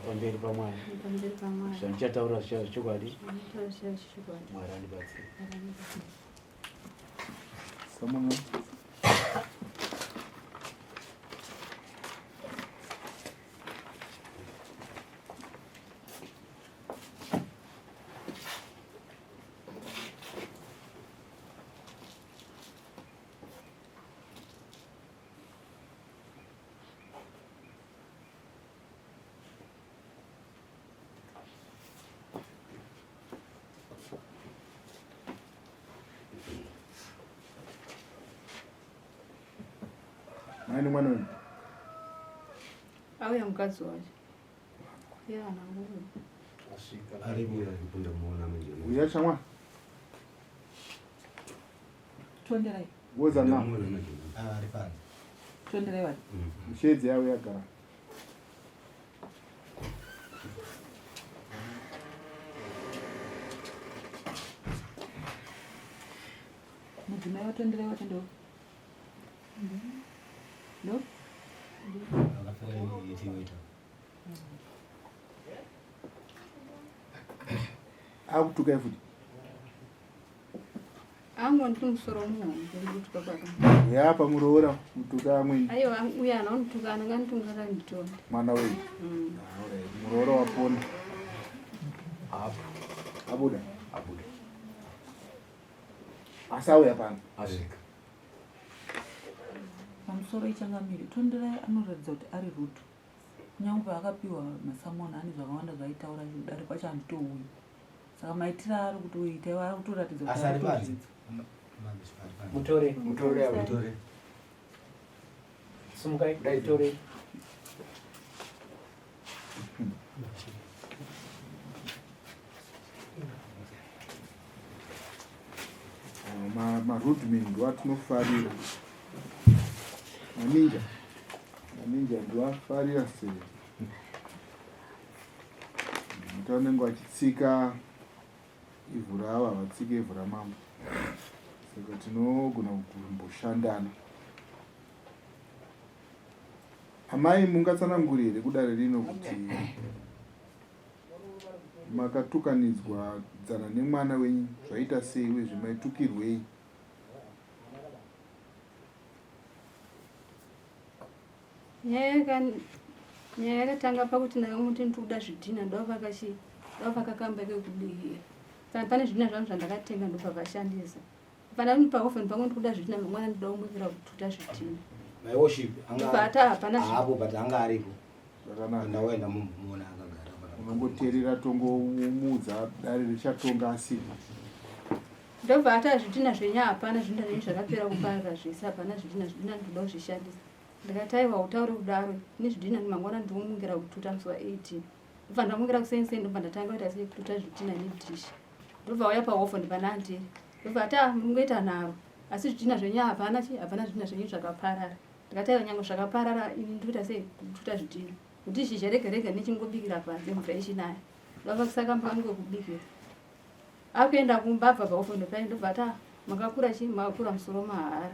Pamberi paMwari. Zvandichataura zvichava zvechokwadi. Mwari andibatsire. Someone else? Mai nemwana wenyu? Auya mukadzi wacho. Yana nguva. Aripo ndamuona manje. Uya chamwa. Tonderai. Woza na. Ah, ari panze. Tonderai wani. Mshedzi yawe yagara. Mudzimai watonderai wacho ndo. Ndo? Akapfeka yetiweta. Akutukai futi. Angu ndiri musoro muhombe ndikutuka kwaka. Ya pamuroora mutuka amweni. Aiwa uya ana unotuka ana nganitunga kanditonde. Mwana wenyu. Mm. Alright, muroora wapona. Apo. Abuda. Abuda. Asi auya pano. Asvika. Pamusoro ichangamire Tonderai anoratidza kuti ari rude. Kunyange paakapiwa masamona ane zvakawanda zvaaitaura dare kwacho handitouyi. Saka maitiro aari kutoita iwo ari kutoratidza kuti Asi ari panze. arikutozvidza. Mutore. Mutore avo. Mutore. Sumukai, mutore. Marudman ndoatinofarira. Maninja. Maninja ndoafarira sei. Muti vanenge vachitsika ivhu ravo havatsike ivhu ramambo. Saka tinogona kumboshandana. Amai mungatsanangure here kudare rino kuti makatukanidzwa dzana nemwana wenyu zvaita sei uyezve maitukirwei? Nyaya yakatanga pakuti ndakamuti ndikuda zvidhina ndovaka chi ndovaka kamba kekubikira. Saka pane zvidhina zvangu zvandakatenga ndobva vashandisa. Pana paoven pangu ndikuda zvidhina mangwana ndoda kumukira kututa zvidhina. My worship anga Ndobva hapana hapo but anga aripo. Zvakanaka. Ndawaenda mumbomuona akagara pana. Unongoteerera tongomuudza dare richatonga asipo. Ndobva ata zvidhina zvenyu hapana zvidhina zvenyu zvakapera kuparara zvese hapana zvidhina zvidhina ndinoda kuzvishandisa. Ndikati aiwa utaure kudaro ini zvidhina mangwana ndinomukira kututa musi wa 18. Ndobva ndamukira kuseni seni ndobva ndatanga kuita sei kututa zvidhina nedhishi. Ndobva auya pahofo ndibva ndandiri. Ndobva ati ah mungoita nharo asi zvidhina zvenyu hapana chi hapana zvidhina zvenyu zvakaparara. Ndikati aiwa nyangwe zvakaparara ini ndikuita sei kututa zvidhina. Kuti zhizha rega rega ndichingobikira panze mvura ichinaya. Ndobva saka mbangu kubikira. Akuenda kumba abva pahofo ndobva ndobva ati ah makakura chi makakura musoro mahara.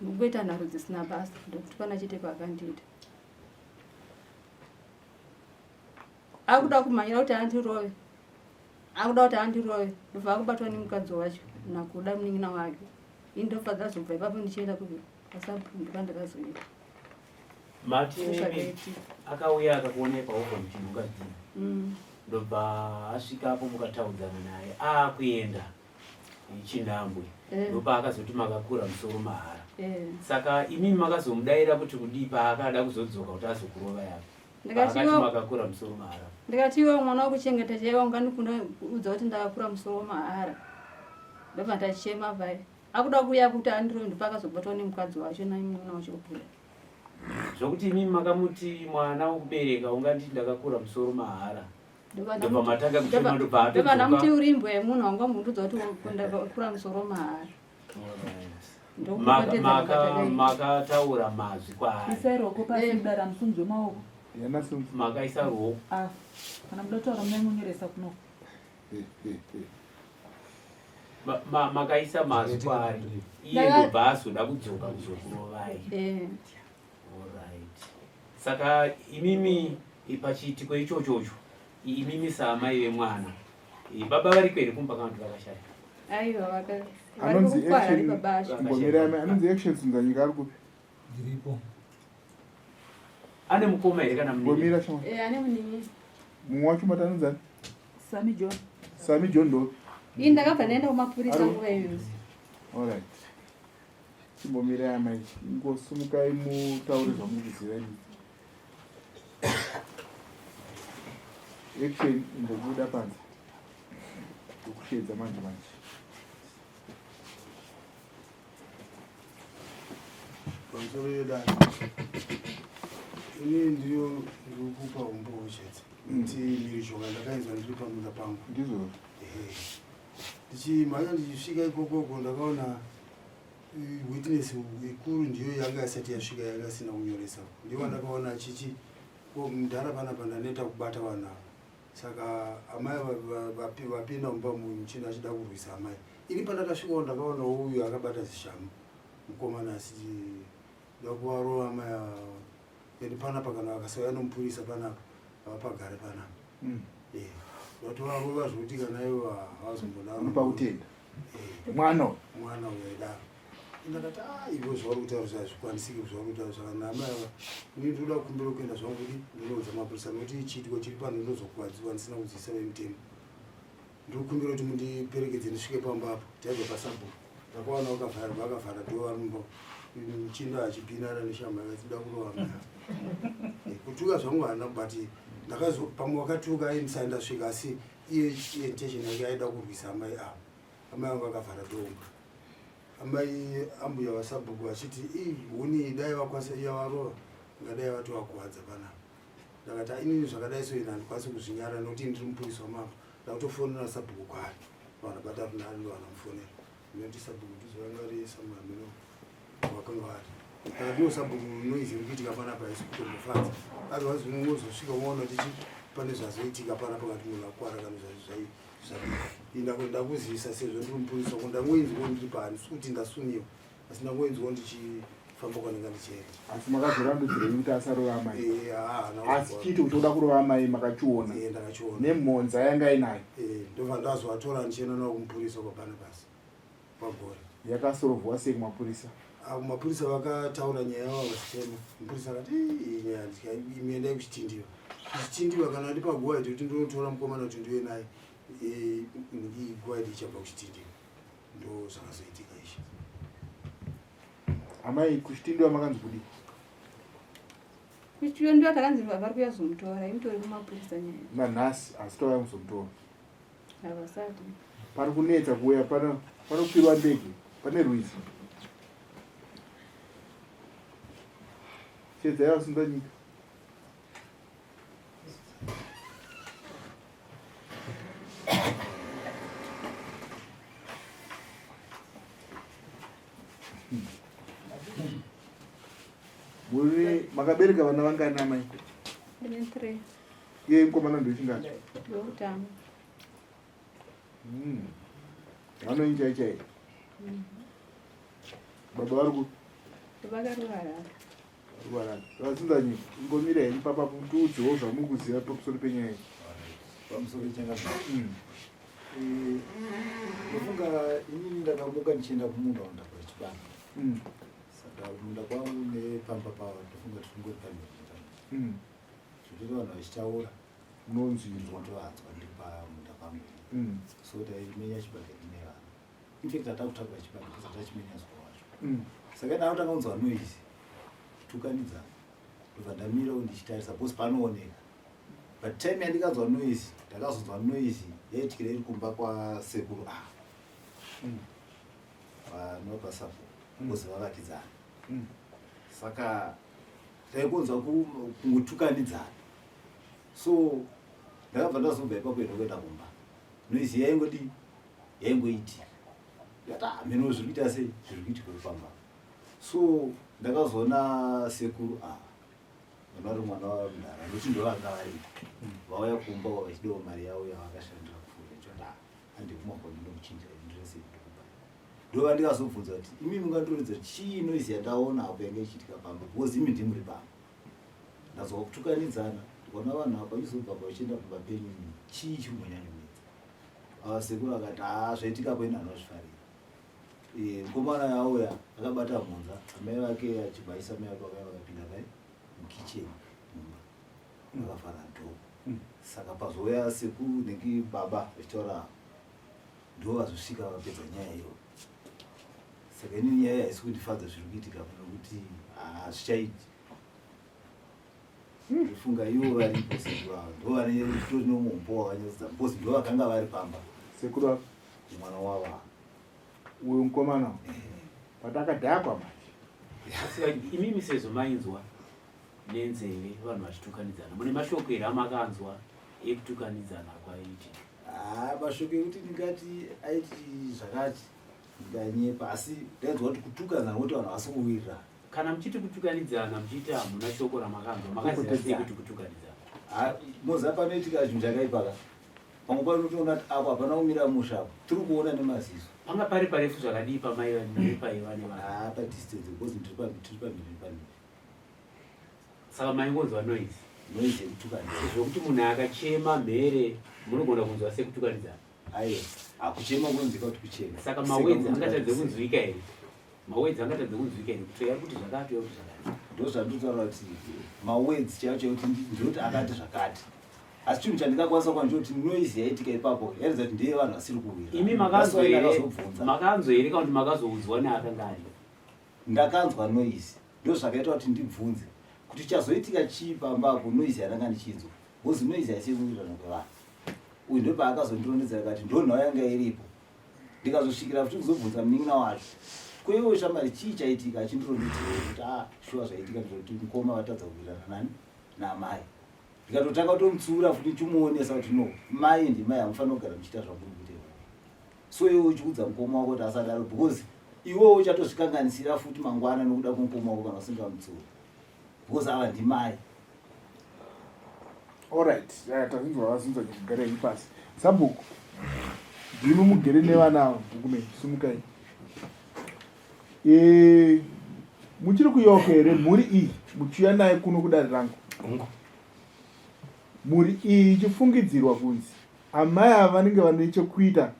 Ndikuita nharo dzisina basa ndokutukana chete kwakandiita. Akuda kumhanyira kuti andirove. Akuda kuti andirove ndobva akubatwa nemukadzi wacho nakuda munin'ina wake. Ini ndobva ndazobva ipapo ndichienda kupi kwasabhuku ndopandakazoenda. Mati mimi akauya akakuonai pahovha muchinhonga zvidhina. Ndobva asvikapo mukataudzana naye akuenda chinhambwe ndopaakazoti makakura musoro mahara. Saka imimi makazomudaira kuti kudii paakada kuzodzoka kuti azokurova yako? Ndikati Paakati makakura musoro mahara. Ndikati iwe mwana wekuchengeta chaiwo ungandikunda kuudza kuti ndakakura musoro mahara. Ndobva ndachema vai. Akuda kuuya kuti andirove ndopakazobatwa nemukadzi wacho naimuna wacho kubuda. Zvokuti imimi makamuti mwana wekubereka unganditi ndakakura musoro mahara. Ndobva matanga kuchema ndobva Ndobva atodzoka. ndamuti uri imbwa yemunhu wanga mundudza kuti ndakakura musoro mahara. Alright. Makataura mazwi kwaari. Isai ruoko pasi mudare hamusunzwe maoko. Makaisa ruoko. Ah, kana muda kutaura munai monyoresa kuno. Makaisa mazwi kwaari. Iye ndobva azoda kudzoka kuzokurovai. Eh. Alright. Saka imimi pachiitiko ichochocho imimi saamai vemwana baba variko here kumba kana kuti vakashaya? Aiwa vaka Anonzi vari Action baba acho. Ngomira amai anonzi Action Tsunzanyika ari kupi? Ndiripo. Ane mukoma here kana munin'ina? Ngomira shama. Eh ane munin'ina. Mumwe wacho mati anonzi ani? Sami John. Sami John ndopi? Ini ndakabva ndaenda kumapurisa Ari- nguva iyoyo. Alright. Chimbomirai amai. Ingosumukai mutaure zvamuri kuziva imi. Action imbobuda panze. Ndokusheedza manje manje. Pamusoro yedare. Ini ndiyo ndiri kupa umbowo chete. Kuti mhirizhonga ndakainzwa ndiri pamunda pangu. Ndizvo. Ehe. Ndichimhanya ndichisvika ikokoko ndakaona witness ikuru ndiyo yanga isati yasvika yanga isina kunyoresa. Ndiyo ndakaona achichi ko mudhara panapa ndaneta kubata vanhu ava. Saka amai vapinda mumba muchina achida kurwisa amai. Ini pandakasvikawo ndakaonawo uyu akabata zishamu mukomana asiti da kuvarova amai ava. And panapa kana vakasauya nomupurisa panapa havapagare panapa. Vatovarova zvekuti kana ivo havazombodaro. Unopa kutenda. Mwana uyu. Mwana uyu aidaro. Ndakati ah ivo zvauri kutaura zvazvikwanisiki zvauri kutaura zvakanaka amai ava. Ini ndinoda kukumbira kuenda zvangu kuti ndinoudza mapurisa nokuti chiitiko chiri pano ndinozokuvadziwa ndisina kuziisa vemutemo. Ndinokumbira kuti mundiperekedze ndisvike pamba apo taibva pasabhuku. Ndakawana vakavhara vakavhara dhoo vari mumba. Muchinda achipinana neshamba akati da kurova amai ava. Kutuka zvangu hana but ndakazo pamwe wakatuka aindisati ndasvika asi iye intention yake aida kurwisa amai ava. Amai vangu vakavhara dhoo. Amai ambuya vasabhuku vachiti ii huni dai vakwanisa iya varova ngadai vatovakuwadza panapa. Ndakati inini zvakadai so ini handikwanisi kuzvinyara nokuti ndiri mupurisa wamambo. Ndakutofonera sabhuku kwaari. Vanhu bata runhare ndovanamufonera. Ndinoti sabhuku ndizo vanga vari samamino wakanga vari. Ndakati no sabhuku noise iri kuitika panapa haisi kutombofadza. Otherwise unongozosvika woona kuti pane zvazoitika panapa kana kuti munhu akuwara kana zvai ndakuzivisa sezvo ndiri mupurisa ko ndangoinzwawo ndiri paani si kuti ndasuniwa asi ndangoinzwawo ndichifamba kwanenge ndichienda. Asi makazorambidzirei kuti asarova amai? Haana Asi chiito choda kurova amai makachiona? Ndakachiona. Nemhonza yanga inayo? Ndobva ndazovatora ndichienda navo kumupurisa kwaBarnabas pagore. Yakasorovhwa sei kumapurisa? Mapurisa vakataura nyaya yavo vachitema. Mupurisa akati iyi nyaya imi endai kuchitindiwa. Kuchitindiwa kana ndipa guwa iti kuti ndinotora mukomana kuti ndiuye naye. Iyi guwa iti ichabva kuchitindiwa. Ndo zvakazoitika izvi. Amai, kuchitindiwa makanzi kudii? Kuchitindiwa takanzi vari kuuya kuzomutora, imutori kumapurisa nyaya. Nanhasi asi tauya kuzomutora. Havasati. Pari kunetsa kuuya panokwirwa ndege, pane rwizi. Chedzai vasunda nyika. Muri makabereka vana vangani amai? Ndine 3. Iye mukomana ndochingani? Ndokutanga. Vanoinjai chai? Baba vari kupi? Vakarwara. Varwara. Vasinza nyika. Ingomira henyu papa tiudzewo zvamuri kuziva pamusoro penyaya iyi. Pamusoro pechangamire. Ndofunga inini ndakamuka ndichienda kumunda wandakura chibanda. Saka kumunda kwangu nepamba pavo ndofunga tingori pamhiri. Zvekuti vanhu vachitaura Unonzwinzwa. Ndinotovanzwa ndiri pamunda pangu. So taimenya chibage ndine vana. In fact hatakutakura chibage tisati tachimenya zuva wacho. Saka ndakutanga kunzwa noise kutukanidzana. Ndobva ndamirawo ndichitarisa because panooneka. But time yandikanzwa noise, ndakazonzwa noise yaityira iri kumba kwasekuru ava. Vanobva sabhuku because vavakidzana. Saka taikunzwa kungotukanidzana. So ndakabva ndazobva ipapo enda kuenda kumba. Noise yaingodii? Yaingoitika. Ndikati ah mheno zviri kuita sei? Zviri kuitika pamba. So ndakazoona sekuru ava. Vana vari mwana wamudhara ndokuti ndovanga varipo. Vauya kumba vachidiwa mari yavo yavakashandira kupfuura. Ndichoti ah hande kumagoni ndokuchinja ndrese ndokupa. Ndova ndikazobvunza kuti imi mungandiratidza chii noise yandaona apo yanga ichiitika pamba because imi ndimuri pamba. Ndazwa kutukanidzana ndikaona vanhu apa vachizobva apa vachienda pamba penyu chii chiri kumbonyanyonetsa? Ava sekuru akati haa zvaitika apo ini handinozvifarira. Eh, mukomana auya akabata mhunza amai vake achibva aisa mai vake vakauya vakapinda pai mukitchen mumba vakavhara door. Saka pazouya sekuru neki baba vachitaura ndo vazosvika vakapedza nyaya iyoyo. Saka ini nyaya haisi kundifadza zviri kuitika pano nokuti hazvichaiti. Ndofunga ivo varipo sekuru ava ndo vane zvitori nomumbo wakanyatsodzama because ndo vakanga vari pamba. Sekuru ava? Mwana wavo ava. Uyu mukomana but akadhakwa manje. Asi imimi sezvo mainzwa nenzeve vanhu vachitukanidzana mune mashoko here amakanzwa ekutukanidzana kwaiitika? Haa mashoko ekuti ndingati aiti zvakati Ndanyepa asi ndainzwa kuti kutukana nokuti vanhu havasi kuwirirana. Kana muchiti kutukanidzana muchiiti hamuna shoko ramakanzwa makaziva sei kuti kutukanidzana? Ah, moziva panoitika chinhu chakaipa ka pamwe panotoona kuti apo hapana kumira musha apo tiri kuona nemaziso. Panga pari parefu zvakadii pamaiva nepaiva nevanhu? Ah, padistance because ndiri pamhiri tiri pamhiri. Saka maingonzwa noise? Noise yekutukana. Zvokuti munhu akachema mhere munogona kunzwa sekutukanidzana. Aiwa, hakuchema kunzwika kuti kuchema. Saka mawedzi angatadze kunzwika here? Mawedzi angatadze kunzwika here? Kuti yari kuti zvakati yari kuti zvakati. Ndozvandinotaura kuti mawedzi chaiyo chaiyo kuti ndinoti akati zvakati. Asi chinhu chandingakwanisa kuwa ndechekuti noise yaitika ipapo yairatidza kuti ndeye vanhu vasiri kuwira. Imi makanzwa here? Makanzwa here kana kuti makazoudzwa neakanga aripo? Ndakanzwa noise. Ndozvakaita kuti ndibvunze kuti chazoitika chii pamba apo noise yandanga ndichinzwa. Because noise haisi yekuwirirana kwevanhu. Uyu ndopaakazondirondedzera akati ndonhau yanga iripo. Ndikazosvikira futi kuzobvunza munin'ina wacho. Ko iwe shamwari chii chaitika achindirondedzera kuti ah shuwa zvaitika ndezvekuti mukoma vatadza kuwirirana nani naamai. Ndikatotanga kutomutsiura futi ndichimuonesa kuti no mai ndimai hamufanira kugara muchiita zvamuri kuita izvozvo. So iwe uchiudza mukoma wako kuti asadaro because iwewe uchatozvikanganisira futi mangwana nokuda kwemukoma wako kana usingamutsiuri because ava ndimai. Alright, tazvinzwa vazvinzwa chigara henyu pasi. Sabhuku, ndimi mugere nevana ava bhuku simukai. E, muchiri kuyeuka here mhuri iyi muchiuya naye kuno kudare rangu? Mhuri iyi ichifungidzirwa kunzi amai ava vanenge vane chekuita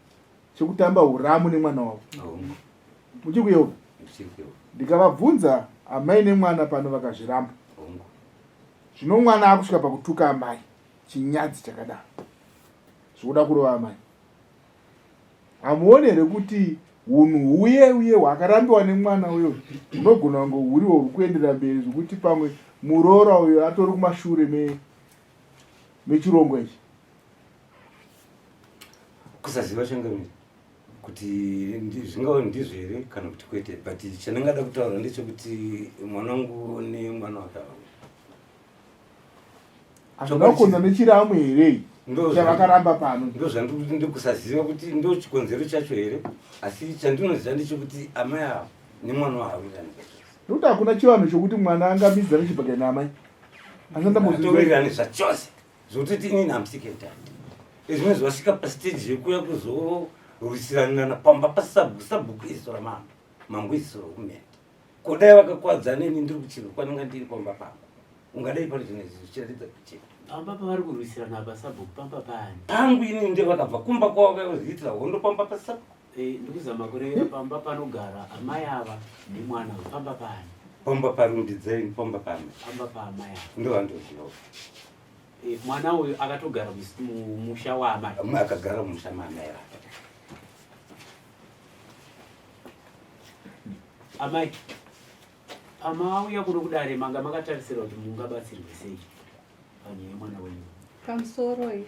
chekutamba uramu nemwana wavo. Muchiri kuyeuka? Ndikavabvunza amai nemwana pano vakazviramba. Zvino mwana akusvika pakutuka amai, chinyadzi chakadaro. Zvikuda kurova amai. Hamuoni here kuti hunhu huye uye hwakarambiwa nemwana uyo hunogona kunge huriwo huri kuenderera mberi zvekuti pamwe muroora uyo atori kumashure me mechirongwa ichi? Kusaziva changamire kuti zvingava ndizvo here kana kuti kwete but chandingada kutaura ndechekuti mwana wangu nemwana wake ava hazvina kukonza nechiramu here chavakaramba pano ndozvandikuti ndikusaziva kuti ndo chikonzero chacho here asi chandinoziva ndechekuti amai ava nemwana wahawirirani nekuti hakuna chivanhu chokuti mwana angamidzana chibhakani naamai asandambotowirirani zvachose zvekutoti inini hamusiketandi ezvimwe zvasvika pastage yekuya kuzorwisiranana pamba pasabhuku sabhuku iziso ramambo mambo iziso rokumenda ko dai vakakwadzana ini ndiri kuchirwa kwananga ndiri pamba pangu ungadai pari zvino izvi zvichiratidza kuti pamba pavari kurwisirana apa sabhuku pamba paani pangu ini nde vakabva kumba kwavo vakazviitira hondo pamba pasabhuku eh, ndikuzama kureva pamba panogara amai ava nemwana pamba paani pamba parumbidzai pamba paamai pamba paamai ava ndovandoziva Eh, mwana uyu akatogara mumusha waamai. Akagara mumusha maamai vake. Amai, pamauya kuno kudare manga makatarisira kuti mungabatsirwe sei panyaya yemwana wenyu? Pamusoro iyi.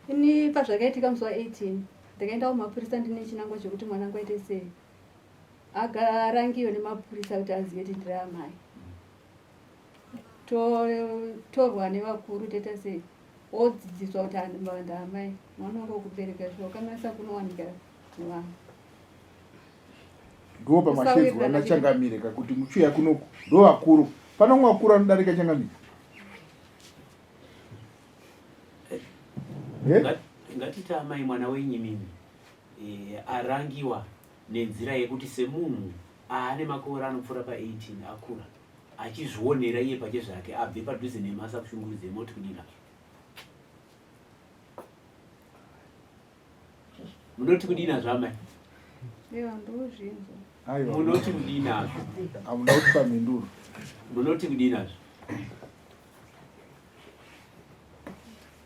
Ini pazvakaitika musi wa 18 ndakaenda kumapurisa ndine chinangwa chekuti mwana wangu aite sei agarangiwe nemapurisa kuti azive kuti ndiri amai. Totorwa nevakuru toita sei odzidziswa kuti mavanda amai mwana wako kubereka shuwa ukanganisa kunowanika nevanhu ndo pamashedzwa nachangamire kakuti muchiuya kunoku ndo vakuru pano umwe vakuru anodarika changamire eh? Ngatiti amai mwana wenyu imimi eh, arangiwa nenzira yekuti semunhu aane makore anopfuura pa 18 akura. Achizvionera iye pache zvake abve padhuze nemi asakushungurudzei moti kudii nazvo? Munoti kudii nazvo amai? Ewa ndozvinzwa. Aiwa. Munoti kudii nazvo? Hamuna kutipa mhinduro. Munoti kudii nazvo?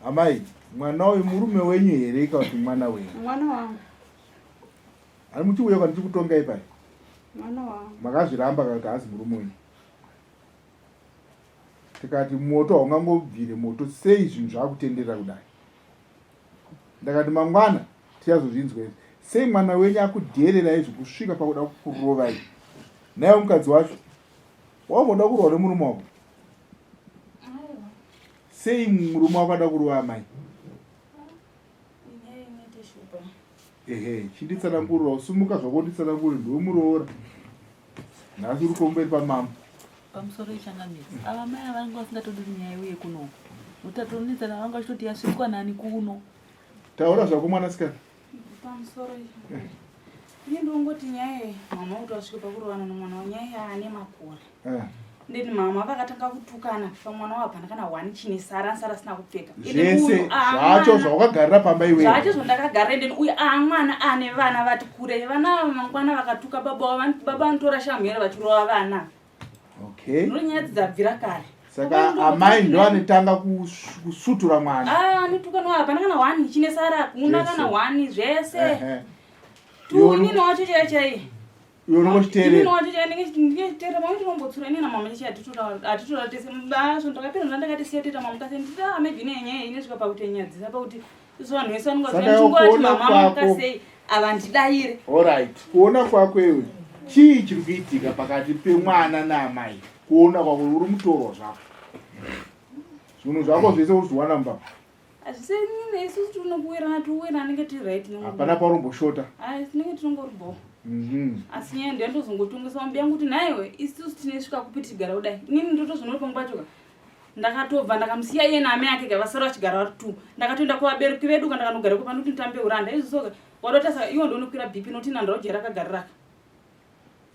Amai, mwana uyu murume wenyu here kana kuti mwana wenyu? Mwana wangu. Ani muchiuya kana ndichikutongai pai? Mwana wangu. Makazviramba kana kuti haasi murume wenyu? Tikati moto haungangobvire moto sei zvinhu zvakutenderera kudai? Ndakati mangwana tichazozvinzwa izvi. Sei mwana wenyu akudheererai zvekusvika pakuda kukurovai? Naiwe mukadzi wacho wamboda kurohwa nemurume wako? Sei murume wako ada kurova amai? Ehe, chinditsanangurira usumuka zvako nditsanangurire ndiwe muroora. Nhasi uri kumberi pamambo. Pamusoro ichangamire. Ava mai ava vanga vasingatodi kuti nyaya iuye kuno. Utatonetsana vanga vachitoti yasvitswa nani kuno. Taura zvako mwanasikana. Pamusoro ichangamire. Ini ndongoti nyaya iyi mama kuti vasvike pakurovana nomwana wavo nyaya iyi ane makore. Eh. Ndeni mama vakatanga kutukana pamwana wavo hapana kana one chine sara ansara asina kupfeka. Zvese zvacho zvawakagarira pamba iwewe. Zvacho zvandakagarira ndeni uyu amwana ane vana vati kure vana ava mangwana vakatuka baba wavo baba vanotora shamhu here vachirova vana. Okay. Ndiro nyaya dzabvira kare. Saka amai ndo anotanga kusutura mwana. Ah, anotuka no hapana kana one chine sara hakuna kana one zvese. Tu inini wacho chai chai. Iwe unongochiteerera. Inini wacho chai ndinge ndinge pamwe tinombotsura inini namama chai atitora atitora tese bazvo ndakapera ndakati siya toita mamuka sei nditi ah maybe ine nyaya inosvika pakuti nyadzisa pakuti isu vanhu vese vanonga Saka vachingoti kuona mama mamuka kwako- sei ava ndidaire. Alright, kuona kwako iwe chii chiri kuitika pakati pemwana naamai? Kuona kwako uri mutorwa zvako, zvinhu zvako zvese uri kuzviwana mumba, Hazvisenini isusu tinokuwirana towirirana nenge tiri right nenguva. hapana pauromboshota. Ai tinenge tinongori bho. Asi nyaya ndiyo ndozongotongesa mambi yangu kuti nhaiwe isusu tinesvika kupi tichigara kudai. Inini ndotozvinoona pamwe pacho ka. Ndakatobva ndakamusiya iye naamai ake ka vasara vachigara vari two. Ndakatoenda kuvabereki vedu ka ndakanogara kupa ndoti nditambe uranda. Izvo so ka wadota saka iwo ndonokwira BP noti nhandau jera akagarira ka.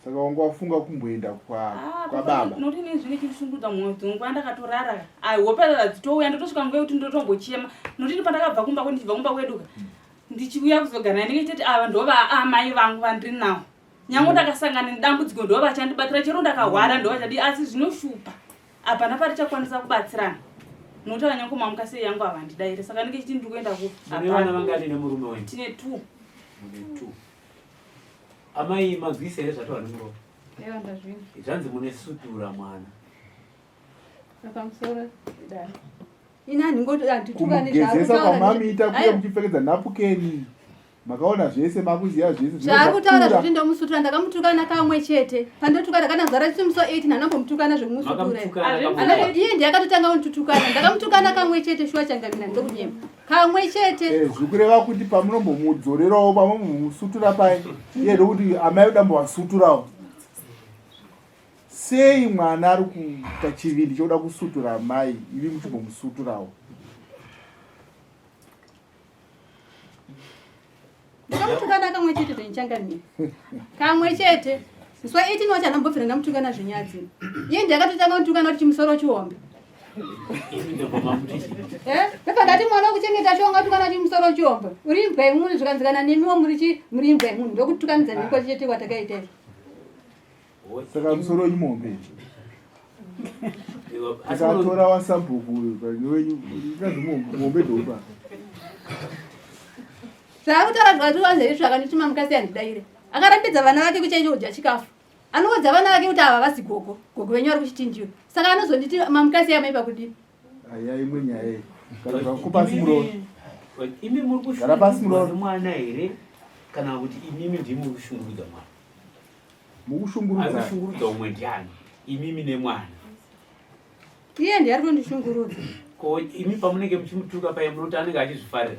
Saka wanga wafunga kumboenda kwa Ah, kwababa. Noti ini zvinenge chindishungurudza mwoyo dzimwe nguva ndakatorara. Ai hope dzitouya ndotosvika nguva yekuti ndotombochema. Noti ini pandakabva kumba kwedu ndichibva kumba kwedu ka. Ndichiuya kuzogara naye ndinge ndichiti ava ndova amai vangu vandiri navo. Nyange ndakasangana nedambudziko ndova vachandibatsira chero ndakahwara ndova vachadi asi zvinoshupa. Hapana patichakwanisa kubatsirana. Nokuti vanyange mamuka sei yangu ava handidaire saka ndinge chiti ndiri kuenda kupi. Mune vana vangani nemurume wenyu? Tine two. Mune two. Amai manzwisa here zvataura nemuromo? Ewa ndazvinzwa. Zvanzi mune sutura mwana. Pamusoro dai. Ini handingoti handitukane Kumugezesa kwamamiita kuye muchipfekedza napukeni. Makaona zvese makuziva zvese. Zvaari kutaura zvekuti ndomusutura ndakamutukana kamwe chete. Pandotukana kana zara chimuso 8 nhanombomutukana zvekumusutura. Iye ndiye akatotanga kunditutukana. Ndakamutukana kamwe chete shuwa changamira ndokunyema. Kamwe chete. Eh, zvikureva kuti pamunombomudzorerawo pamunomusutura pai iye ndokuti amai voda mbovasuturawo. Sei mwana ari kuita chivindi chokuda kusutura amai ivi muchimbomusuturawo? Ndakamutukana kamwe chete zvenichangamira. Kamwe chete. Musi wa 18 wacho andambobvira ndamutukana zvenyadzi. Iye ndiye akatotanga kunditukana kuti chimusoro chihombe. Eh? Ndobva ndati mwana wekuchengeta cho ungatukana chimusoro chihombe. Uri imbwa yemunhu zvikanzi kana nemiwo muri chi muri imbwa yemunhu ndokutukanidza mhiko chete kwatakaita izvo. Saka musoro wenyu muhombe. Akatora wasabhuku uyu wenyu kazi muhombe ndopa. Zvaakutaura zvakatiwanza izvo akandituma mukadzi andidaire. Akarambidza vana vake kuchaicho kudya chikafu. Anoudza vana vake kuti ava vasi gogo. Gogo venyu vari kuchitinjiwa. Saka anozonditi mamukadzi amai pakudii? Aya imwe nyaya iyi. Kana zvakupasi muroora. Imi muri Gara pasi kushungurudza muroora. mwana here kana kuti imimi ndimi muri kushungurudza mwana? Mukushungurudza. Ari kushungurudza umwe ndiani? Imimi nemwana. Iye ndiye ari kundishungurudza. Ko imi pamunenge muchimutuka paye munoti anenge achizvifarira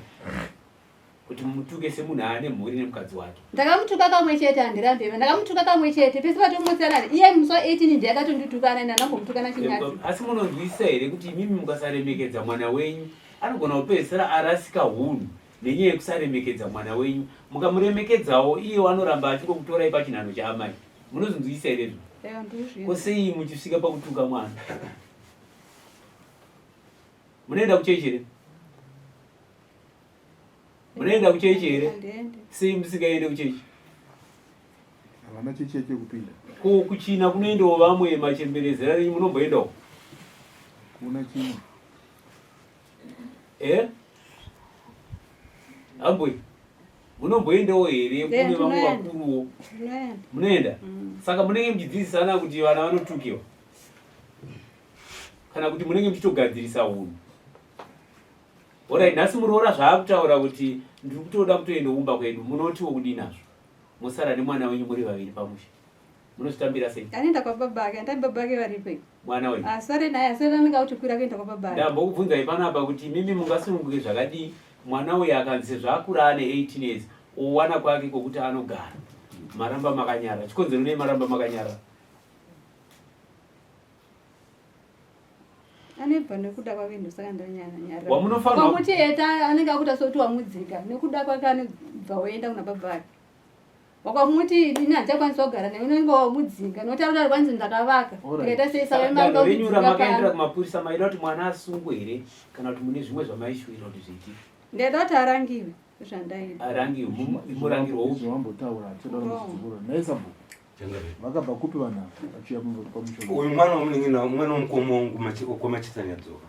kuti mumutuke semunhu ane mhuri nemukadzi wake. Ndakamutuka kamwe chete handirambe iwe. Ndakamutuka kamwe chete pese patomutsana iye musi wa 18 ndiye akatonditukana ini andambomutukana chinyadzi. Asi munonzwisisa here kuti imimi mukasaremekedza mwana wenyu anogona kupedzisira arasika hunhu nenyaya yekusaremekedza mwana wenyu. Mukamuremekedzawo iye anoramba achingokutorai pachinhanho chaamai. Munozvinzwisisa here izvo? Ko sei muchisvika pakutuka mwana? Munoenda kuchechi here? Munoenda kuchechi here? Sei musingaende kuchechi? Havana chechi yacho yekupinda. Ko kuchina kunoendawo vamwe machembere zera renyu munomboendawo? Kuna china. Eh? Ambwe. Munomboendawo here kune vamwe vakuruwo? Munoenda? Mm. Saka munenge muchidzidzisana kuti vana vanotukiwa? Kana kuti munenge muchitogadzirisa hunhu? Orai nhasi muroora zvaakutaura kuti ndiri kutoda kutoenda kumba kwedu munotiwo kudii nazvo? Mosara nemwana wenyu muri vaviri pamusha. Munozvitambira sei? Anoenda kwababa ake, andai baba ake varipo. Mwana wenyu. Asare naye, asare anenge akutokwira kuenda kwababa ake. Ndambokubvunzai panapa kuti mimi mungasununguke zvakadii mwana uyu akanzi sezvo akura ane 18 years owana kwake kwokuti anogara. Maramba makanyara. Chikonzero nei maramba makanyara? Anebva nekuda kwake ndosaka ndanyarara. Wamunofanira Kwamuti eta anenge akuita sekuti wamudzika nekuda kwake anobva woenda kuna baba vake. Wakamuti ini handichakwanisa kugara newe unenge wamudzinga nokuti ari kwanzi ndakavaka. Ndikaita sei saka Danho renyu ramakaendera kumapurisa maida kuti mwana asungwe here kana kuti mune zvimwe zvamaishuwira kuti zviitike? Ndaida kuti arangiwe zvandaida. Arangiwe murangirwo upi? Zvawambotaura hatichada kuzodzokora. Nhai sabhuku. Vakabva kupi vanhu ava vachiuya pamusha? Uyu mwana wamunin'ina mwana wamukoma wangu kwamachitanyadzoka.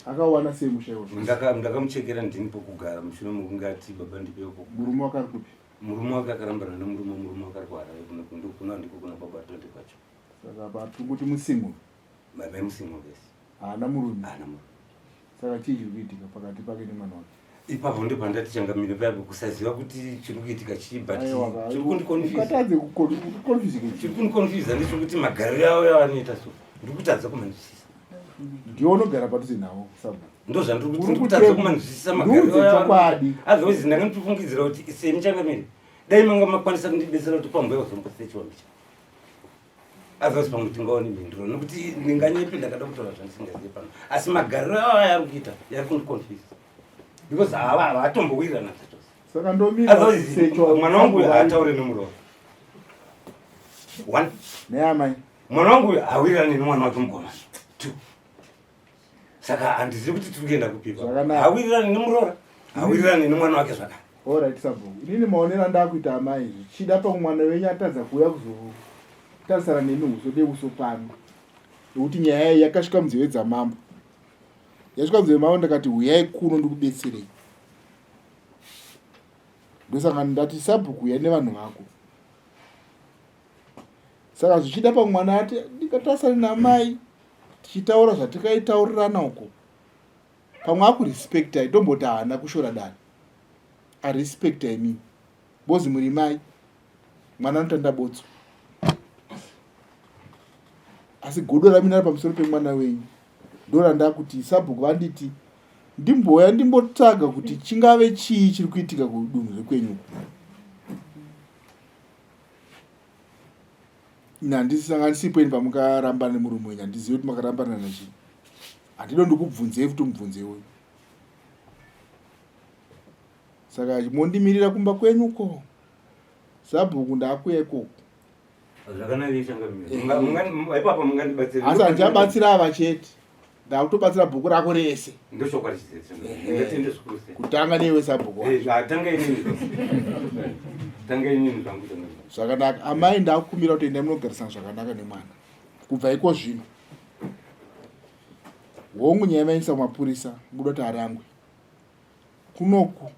Akawana sei musha iwoyo? Ndakamuchekera ndini pokugara mushure mekunge ati baba ndipewo pokugara. Murume wake ari kupi? Murume wake akarambana nemurume, murume wake ari kuHarare kuna ndiko kuna baba Tonde kwacho. Saka apa tiri kuti musingle. Baba musingle yes. Haana murume. Haana murume. Saka chii chiri kuitika pakati pake nemwana wake? Ipapo ndipo pandati changamire papo kusaziva kuti chiri kuitika chii but chiri kundiconfuse. Chiri kundiconfuse ndechekuti magariro avo yavanoita so ndiri kutadza kumanzwisisa. Ndiwe unogara padhuze navo sabhuku. Ndozvandiri kuti ndiri kutadza kumanzwisisa magariro avo. Otherwise ndanga nditofungidzira kuti semi changamire dai manga makwanisa kundibetsera kuti pambuya kuzombosechiwa mbicha. Otherwise pamwe tingaone mhinduro nekuti ndinganyepe ndakada kutaura zvandisingazive pano asi magariro avo ayari kuita yari kundiconfuse because ava havatombowirirana zvachose. Saka ndomira mwana wangu uyu haataure nemuroora one neamai mwana wangu uyu hawirirani nemwana wake mukomana two saka handizivi kuti tiri kuenda kupipa hawirirani nemuroora hawirirani nemwana wake zvakare Alright sabhuku, inini maonero andakuita amai zvichida pamwe mwana wenyu atadza kuuya kuzotarisana nemi uso neuso pano nekuti nyaya iyi yakasvika munzeve dzamambo yasvika munzeve mavo ndakati huyai kuno ndikubetserei ndosaka ndati sabhuku huyai nevanhu vako saka zvichida pamwe mwana ati ndikatarisane namai tichitaura zvatikaitaurirana uko pamwe akurespectai tomboti haana kushora dare arespecta imimi bozi muri mai mwana anotanda botso asi godo raminara pamusoro pemwana wenyu ndorandakuti sabhuku vanditi ndimboya ndimbotsvaga kuti chingave chii chiri kuitika kudunhu rekwenyu uku ini handisanganisipo ini pamukarambana nemurume wenyu handizivi kuti makarambana nachii handido ndikubvunzei futi mubvunze uyu saka mondimirira kumba kwenyu ko sabhuku ndakuya ikoko asi handichabatsira ava chete ndakutobatsira bhuku rako rese kutanga newe sabhuku zvakanaka amai ndakukumbira kuti endai munogarisana zvakanaka nemwana kubva iko zvino hongu nyaya vaendesa kumapurisa mukuda kuti arangwe kunoku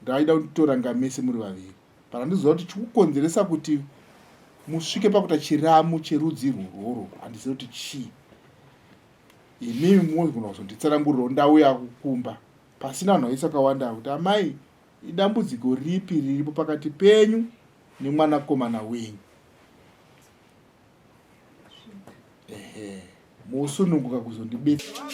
ndaida kutoranga mese muri vaviri but handiziva kuti chikukonzeresa kuti musvike pakuita chiramu cherudzi irworworwo handiziva kuti chii imimi munogona kuzonditsanangurirawo ndauya kumba pasina vanhu vaisa kawanda kuti amai idambudziko ripi riripo pakati penyu nemwanakomana wenyu ehe mosununguka kuzondibetsera.